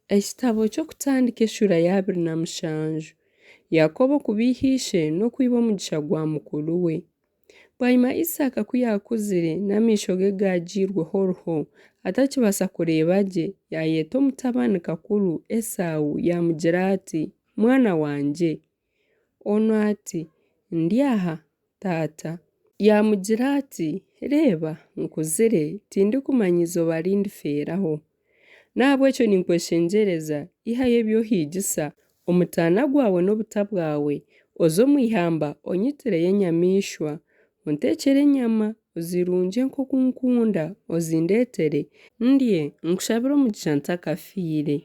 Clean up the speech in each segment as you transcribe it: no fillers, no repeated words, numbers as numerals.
Ekitabo ky'okutandika eshuura ya 27. Yakobo okubeiha ishe n'okwiba omugisha gwa mukuru we. Bwanyima Isaaka ku yaakuzire n'amaisho ge gaagiirweho oruho, atakibaasa kureeba gye, yaayeta omutabani kakuru Esau yaamugira ati, Mwana wangye. Onu ati, Ndi aha, taata. Yaamugira ati, Reeba, nkuzire, tindikumanya izooba ri ndifeeraho. N'ahabw'ekyo ninkweshengyereza, ihayo ebi ohiigisa, omutaana gwawe n'obuta bwawe, oze omu ihamba onyitireyo enyamaishwa, onteekyere enyama, ozirungye nk'oku nkunda, ozindeetere, ndye, nkushabire omugisha ntakafiire.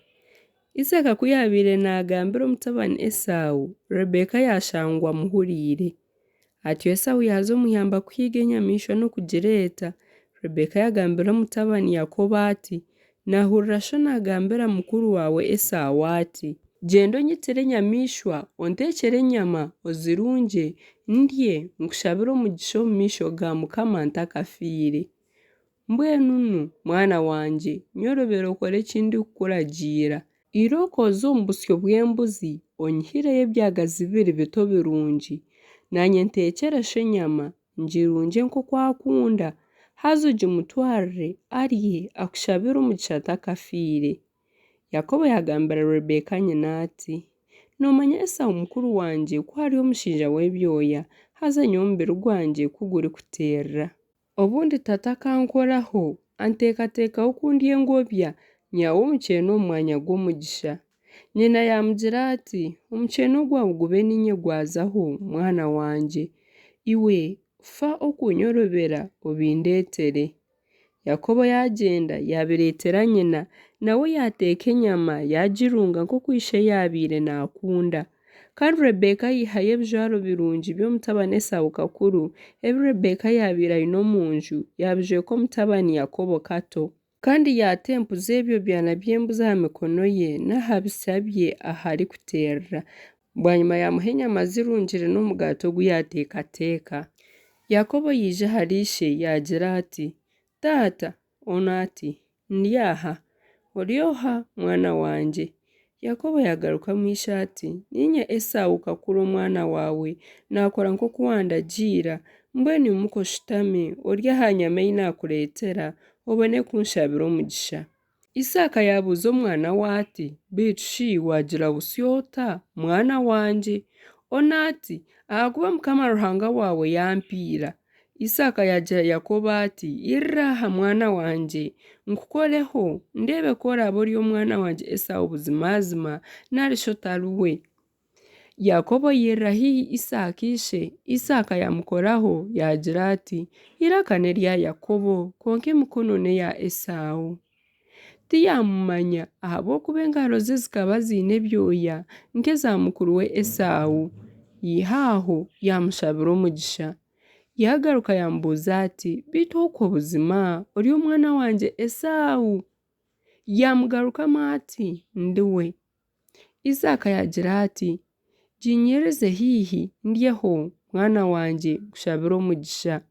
Isaaka ku yaabaire naagambira omutabani Esau, Rebeka yaashangwa amuhuriire. Atyo Esau yaaza omu ihamba kuhiiga enyamaishwa n'okugireeta. Rebeka yaagambira omutabani Yakobo ati, Naahurira sho naagambira mukuru waawe Esau ati, Gyenda onyitire enyamaishwa, onteekyere enyama, ozirungye, ndye, nkushabire omugisha omu maisho ga Mukama ntakafiire. Mbwenu nu, mwana wangye, nyorobera okore eki ndikukuragiira. Irooko oze omu busyo bw'embuzi, onyihireyo ebyagazi biri bito birungi. Naanye nteekyere sho enyama, ngirungye nk'oku akunda, haza ogimutwarire, arye, akushabire omugisha atakafiire. Yakobo yaagambira Rebeka nyina ati, Noomanya Esau mukuru wangye ku ari omushaija w'ebyoya, haza nyowe omubiri gwangye ku gurikuterera. Obundi tata akankoraho, anteekateekaho ku ndi engobya, nyihaho omukyeeno omu mwanya gw'omugisha. Nyina yaamugira ati, Omukyeeno gwawe gube niinye gwazaho, mwana wangye. Iwe fa okunyorobera obindeetere. Yakobo yaagyenda yaabireetera nyina, nawe yaateeka enyama yaagirunga nk'oku ishe yaabaire naakunda. Kandi Rebeka yaihayo ebijwaro birungi by'omutabani Esau kakuru, ebi Rebeka yaabaire aine omu nju, yaabijweka omutabani Yakobo kato. Kandi yaata empu z'ebyo byana by'embuzi aha mikono ye n'aha bitsya bye ahu arikuteerera. Bwanyima yaamuha enyama zirungire n'omugaati ogu yaateekateeka. Yakobo yaija ahari ishe yaagira ati, Taata! Onu ati, Ndi aha. Ori oha, mwana wangye? Yakobo yaagarukamu ishe ati, Niinye Esau kakuru omwana waawe, naakora nk'oku wandagiira. Mbwenu imuka oshutame, orye aha nyama ei naakureetera, obone kunshabira omugisha. Isaaka yaabuuza omwana we ati, Beitu shi waagira busyo ota, mwana wangye? Onu ati, Ahakuba Mukama Ruhanga waawe yampiira. Isaaka yaagira Yakobo ati, Irira aha, mwana wangye, nkukoreho, ndeebe ku oraabe ori omwana wangye Esau buzimazima, nari shi otari we. Yakobo yairira haihi Isaaka ishe, Isaaka yaamukoraho, yaagira ati, Eiraka n'erya Yakobo, kwonka emikono n'eya Esau. Tiyaamumanya, ahabw'okuba engaro ze zikaba ziine ebyoya nk'eza mukuru we Esau. Yaiha aho yaamushabira omugisha. Yaagaruka yaamubuuza ati, Beitu okwo buzima ori omwana wangye Esau? Yaamugarukamu ati, Ndi we. Isaaka yaagira ati, Giinyirize haihi, ndyeho, mwana wangye, nkushabire omugisha.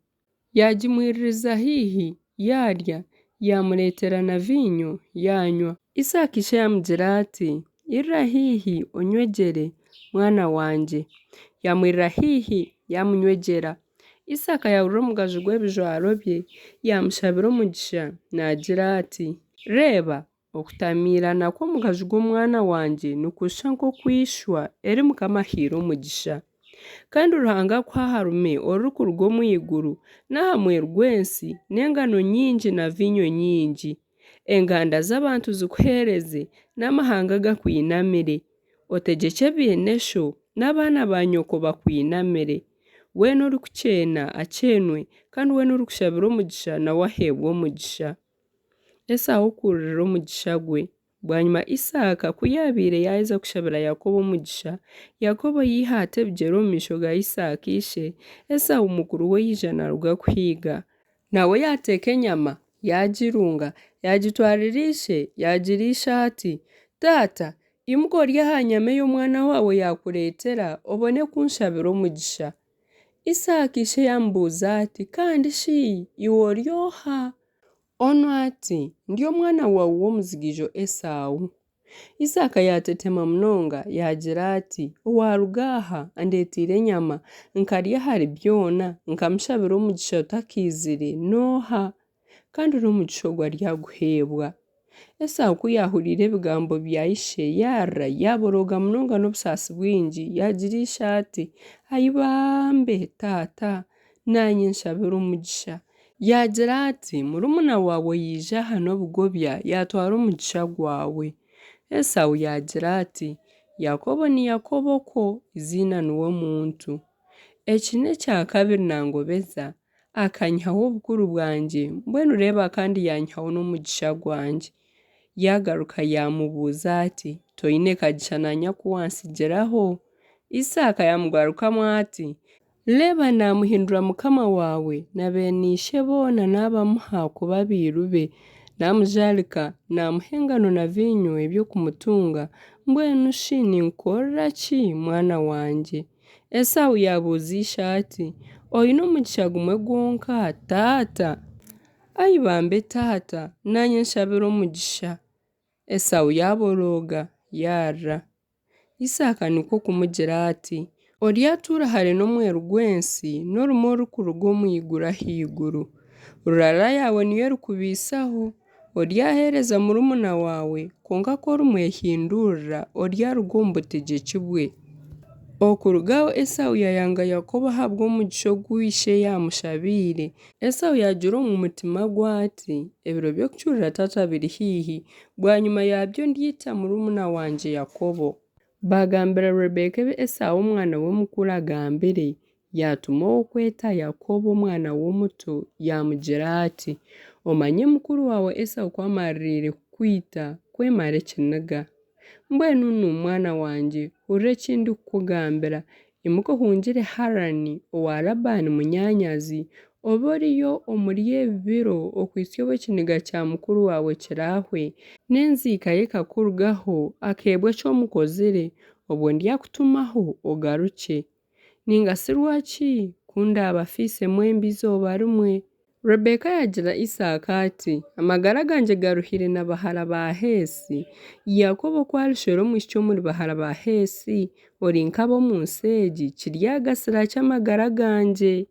Yaagimwiririza haihi, yaarya, yaamureetera na viinyo, yaanywa. Isaaka ishe yaamugira ati, Irira haihi, onywegyere, mwana wangye. Yaamwirira haihi, yaamunywegyera. Isaaka yaahurira omugaju gw'ebijwaro bye, yaamushabira omugisha, naagira ati, Reeba, Okutamiirana kw'omugaju gw'omwana wangye nikushusha nk'okw'eishwa eri Mukama ahaire omugisha. Kandi Ruhanga akuhe aha rume orurikuruga omu iguru, n'aha mweru gw'ensi, n'engano nyingi na viinyo nyingi. Enganda z'abantu zikuheereze, n'amahanga gakwinamire. Otegyekye beene sho, n'abaana ba nyoko bakwinamire. Weena orikukyeena akyeenwe, kandi weena orikushabira omugisha nawe aheebwe omugisha. Esau okuhurira omugisha gwe. Bwanyima Isaaka ku yaabaire yaaheza kushabira Yakobo omugisha, Yakobo yaiha ata ebigyere omu maisho ga Isaaka ishe, Esau mukuru we yaija naaruga kuhiiga. Nawe yaateeka enyama, yaagirunga, yaagitwarira ishe, yaagira ishe ati, Taata, imuka orye aha nyama ei omwana waawe yaakureetera, obone kunshabira omugisha. Isaaka ishe yaamubuuza ati, Kandi shi iwe ori oha? Onu ati, Ndi omwana waawe w'omuzigaijo Esau. Isaaka yaatetema munonga, yaagira ati, Owaaruga aha andeeteire enyama, nkarya ahari byona, nkamushabira omugisha otakaizire, n'oha? Kandi n'omugisha ogu aryaguheebwa. Esau ku yaahuriire ebigambo bya ishe, yaarira, yaaborooga munonga n'obusaasi bwingi, yaagira ishe ati, Ai bambe! Taata, naanye nshabira omugisha. Yaagira ati, Murumuna waawe yaija aha n'obugobya, yaatwara omugisha gwawe. Esau yaagira ati, Yakobo ni Yakobo kwo, eiziina niwe muntu. Eki n'ekya kabiri nangobeza, akanyihaho obukuru bwangye, mbwenu reeba kandi yaanyihaho n'omugisha gwangye. Yaagaruka yaamubuuza ati, Toine kagisha naanye aku wantsigiraho? Isaaka yaamugarukamu ati, Reeba naamuhindura mukama waawe, na beene ishe boona naabamuha kuba abairu be. Naamujaarika, naamuha engano na viinyo eby'okumutunga, mbwenu shi ninkukorera ki, mwana wangye? Esau yaabuuza ishe ati, Oine omugisha gumwe gwonka, taata? Ai bambe taata, naanye nshabira omugisha. Esau yaaborooga, yaarira. Isaaka nikwo kumugira ati, Oryatuura hare n'omweru gw'ensi, n'orume orurikuruga omu iguru ahaiguru. Rurara yaawe niyo erikubaisaho. Oryaheereza murumuna waawe, kwonka ku orimwehindurira, oryaruga omu butegyeki bwe. Okuruga aho Esau yaayanga Yakobo ahabw'omugisha ogu ishe yaamushabiire. Esau yaagira omu mutima gwe ati, Ebiro by'okucurira tata biri haihi, bwanyima yaabyo ndyaita murumuna wangye Yakobo. Baagambira Rebeka ebi Esau omwana we omukuru agambire, yaatuma ow'okweta Yakobo omwana we omuto, yaamugira ati, Omanye mukuru waawe Esau ku amaririire kukwita, kwemara ekiniga. Mbwenu nu, mwana wangye, hurira eki ndikukugambira, imuka ohungire Harani owa Labaani munyaanyazi, obe oriyo omuri ebi biro okuhitsya obu ekiniga kya mukuru waawe kiraahwe, n'enziika ye ekakurugaho, akeebwa eki omukozire, obwo ndyakutumaho, ogarukye. Ningasirwa ki, ku ndaabafiise mwembi eizooba rimwe? Rebeka yaagira Isaaka ati, Amagara gangye garuhire na bahara ba Heesi. Yakobo ku arishwera omwishiki omuri bahara ba Heesi, ori nk'ab'omu nsi egi, kiryagasira ki amagara gangye?